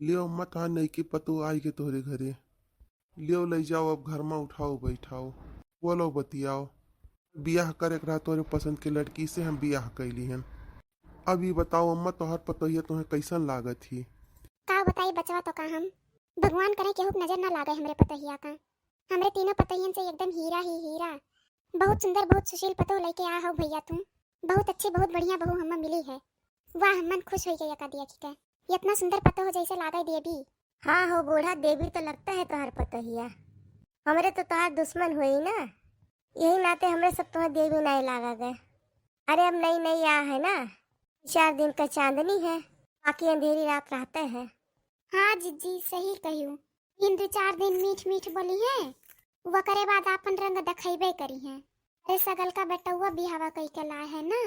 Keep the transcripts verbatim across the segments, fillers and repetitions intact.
लियो अम्मा, तोहार नईकी पतोह आई के तोहरे घरे। लियो लई जाओ, अब घर मा उठाओ बैठाओ, बोलो बतियाओ। बियाह करे के रहा तोहरे पसंद के लड़की से, हम बियाह कैली हन। अब ई बताओ अम्मा, तोहार पतोहिया तोहे कैसन लागत ही? का बताई बचवा, तो का हम, भगवान करे केहू के नजर ना लागे हमरे पतोहिया का। हमरे तीनों पतोहियन से एकदम हीरा ही हीरा। बहुत सुंदर, बहुत सुशील पतोह लइके आ हो भैया तू। बहुत अच्छी, बहुत बढ़िया बहू हम्मा मिली है। वाह, मन खुश होइ गया का दिया के। इतना सुंदर पतोह जैसे लागे देवी। हाँ हो बूढ़ा, देवी तो लगता है तोहार पतोहिया। हमरे तो तोहार दुश्मन होई ना, यही नाते हमरे सब तोहार देवी नाई लागा गए। अरे अब नई नई आ है ना, चार दिन का चांदनी है, बाकी अंधेरी रात रहते हैं। हाँ जिज्जी, सही कहियो। इन दो चार दिन मीठ मीठ बोली है, वकरे बाद आपन रंग देखैबे करी है। अरे सगल का बेटौआ बिहावा कई के लाए है ना,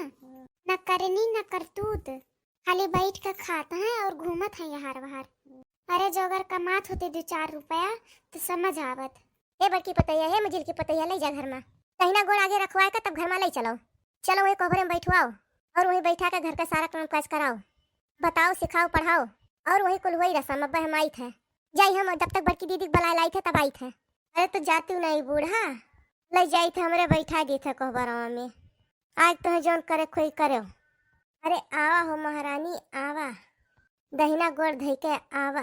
न करनी न करतूत, खाली बैठ के खात हैं और घूमत हैं यहार वहार। अरे जो अगर कमात होते दो चार रुपया तो समझ आवत। हे बड़की पतैया, हे मझिल की पतैया, ले जा घर मा। दहिना गोड़ आगे रखवाए का तब घर मा ले चलो। चलो वही कोहबरे में बैठवाओ और वही बैठा के घर का सारा काम काज कराओ। बताओ, सिखाओ, पढ़ाओ और वही कुल वही रसम। अब हम आइत है, जाई हम जब तक बड़की दीदी के बुलाए लाइत है तब आइत है। अरे तो जाती हूँ नहीं बूढ़ा, ले जाइत है हमरे बैठा देत है कोहबरवा में। आज तो जौन करे खोई करो। अरे आवा हो महारानी, आवा, दहिना गोड़ धई के आवा।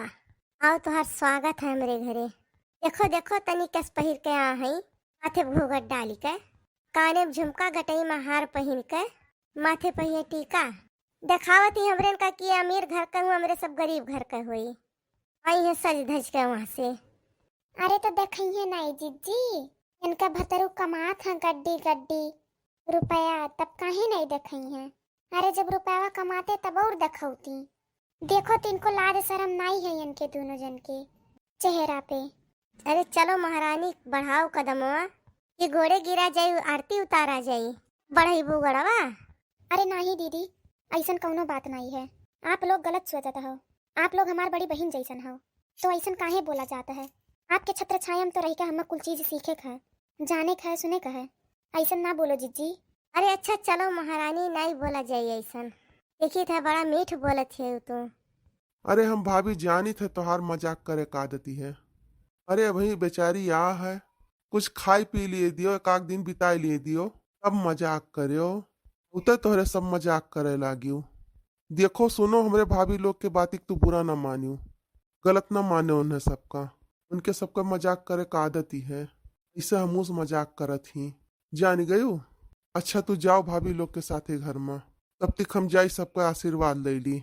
आओ, तोहार स्वागत है हमरे घरे। देखो देखो, तनी कस पहिर के आ हई, माथे घूंघट डाली के, काने में झुमका, गटई में हार पहिन के, माथे पहिए टीका। देखावत ही हमरे का कि अमीर घर का हूँ, हमरे सब गरीब घर का होई। आई है सज धज के वहाँ से। अरे तो देखइहे नाई जिज्जी, इनका भतरू कमात हैं गड्डी गड्डी रुपया, तब काहे नाई देखइहे? अरे जब रुपया कमाते तब और देखौती। देखो तो इनको लाज शरम नाई है इनके दोनों जन के चेहरा पे। अरे चलो महारानी, बढ़ाओ कदमवा, कि गोड़े गिरा जाई, आरती उतारा जाई। बढ़ाई बुगड़वा। अरे नाही दीदी, ऐसन कौनो बात नाई है। आप लोग गलत सोचत हो। आप लोग हमार बड़ी बहिन जैसन हो, तो ऐसन काहे बोला जात है? आपके छत्र छाया में तो रह के हमें कुल चीज सीखे के है, जाने के है, सुने के है। ऐसन ना बोलो जिज्जी। अरे अच्छा चलो महारानी, नाई बोला जाई ऐसन। देखी था बड़ा मीठ बोलत है तू। अरे हम भाभी जानित है तोहार मजाक करे का आदती है। अरे अबही बेचारी आ है, कुछ खाई पी लिए दियो, एक आध दिन बिताई लिए दियो, तब मजाक करियो। उते तोहरे सब मजाक करे लागियो। देखो सुनो, हमरे भाभी लोग के बातिक तू बुरा ना मानियो, गलत ना माने उन्हें सबका। उनके सबका मजाक करे का आदत ही है, ऐसे हमहूँ से मजाक करत ही। जान गयू? अच्छा तू जाओ भाभी लोग के साथे घर मा, तब तक हम जाई सबका आशीर्वाद ले ली।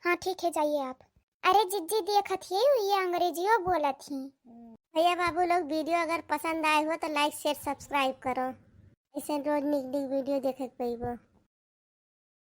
हाँ ठीक है, जाइए आप। अरे जिज्जी देखत ही ये अंग्रेजियो बोलत ही। भैया बाबू लोग वीडियो अगर पसंद आए हो तो like share subscribe करो, ऐसे रोज निक निक वीडियो देखे के पइबो।